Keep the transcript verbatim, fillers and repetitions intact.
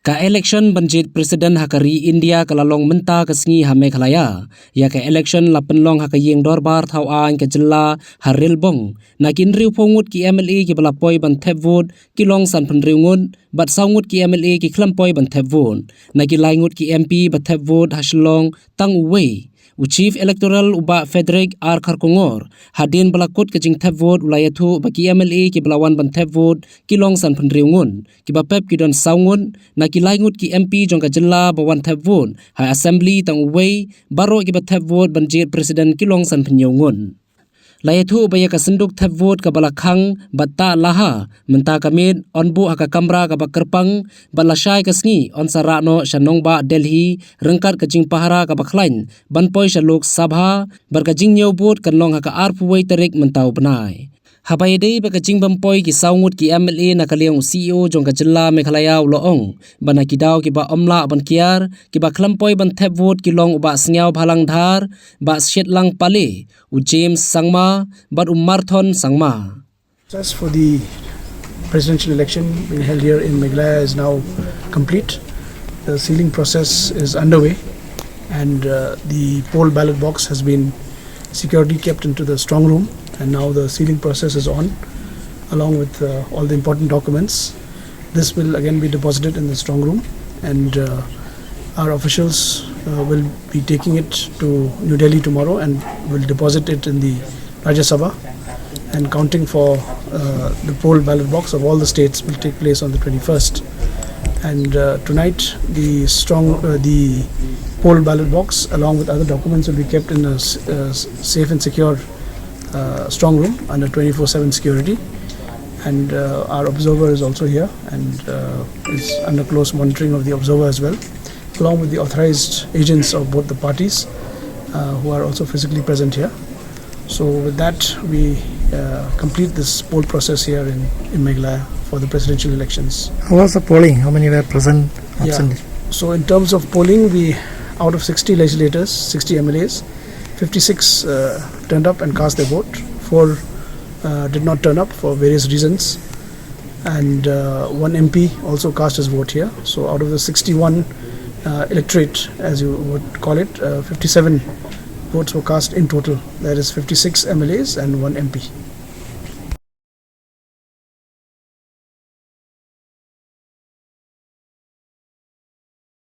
Ka election ban jied president ha ka ri India ka la long mynta ka sngi ha Meghalaya. Ïa ka election la pynlong ha ka ïing dorbar thaw aiñ ka jylla ha Rilbong. Na ki hynriewphew ngut ki M L A kiba la poi ban thep vote ki long sanphew hynriew ngut, bad saw ngut ki M L A ki khlem poi ban thep vote. Na ki lai ngut ki M P ba thep vote ha Shillong tang uwei. U Chief Electoral u Bah Frederick R Kharkongor, hadien ba la kut ka jingthep vote u la ïathuh ba ki M L A kiba la wan ban thep vote ki long sanphew hynriew ngut, kiba pep ki don saw ngut. Na ki lai ngut ki M P jong ka jylla ba wan thep vote ha Assembly tang uwei, baroh kiba thep vote ban jied president ki long sanphew hynñiew ngut. La ïathuh ba ïa ka synduk thep vote kaba la khang bad tah laha mynta ka miet yn buh ha ka kamra kaba kyrpang, bad lashai ka sngi yn sa rah noh sha nongbah Delhi ryngkat ka jingpahara kaba khlaiñ ban poi sha Lok Sabha, bad ka jingñiew vote kan long ha ka arphew wei tarik mynta u bnai. Haba ïadei bad ka jingbym poi ki saw ngut ki M L A, na ka liang u C E O jong ka jylla Meghalaya u la ong ba na ki daw kiba ym lah ban kiar, kiba khlem poi ban thep vote ki long u Bah Sniawbhalang Dhar, Bah Shitlang Pale, u James Sangma bad u Marthon Sangma. Process for the presidential election being held here in Meghalaya is now complete. The sealing process is underway, and uh, the poll ballot box has been securely kept into the strong room, and now the sealing process is on, along with uh, all the important documents. This will again be deposited in the strong room, and uh, our officials uh, will be taking it to New Delhi tomorrow and will deposit it in the Rajya Sabha. And counting for uh, the poll ballot box of all the states will take place on the twenty-first. And uh, tonight, the strong, uh, the poll ballot box, along with other documents, will be kept in a s- uh, s- safe and secure uh, strong room under twenty-four seven security. And uh, our observer is also here and uh, is under close monitoring of the observer as well, along with the authorized agents of both the parties uh, who are also physically present here. So with that, we uh, complete this poll process here in, in Meghalaya for the presidential elections. How was the polling? How many were present, absent? Yeah. So in terms of polling, we, out of sixty legislators, sixty M L As, fifty-six uh, turned up and cast their vote. Four uh, did not turn up for various reasons. And uh, one M P also cast his vote here. So out of the sixty-one uh, electorate, as you would call it, uh, fifty-seven votes were cast in total. That is fifty-six M L As and one M P.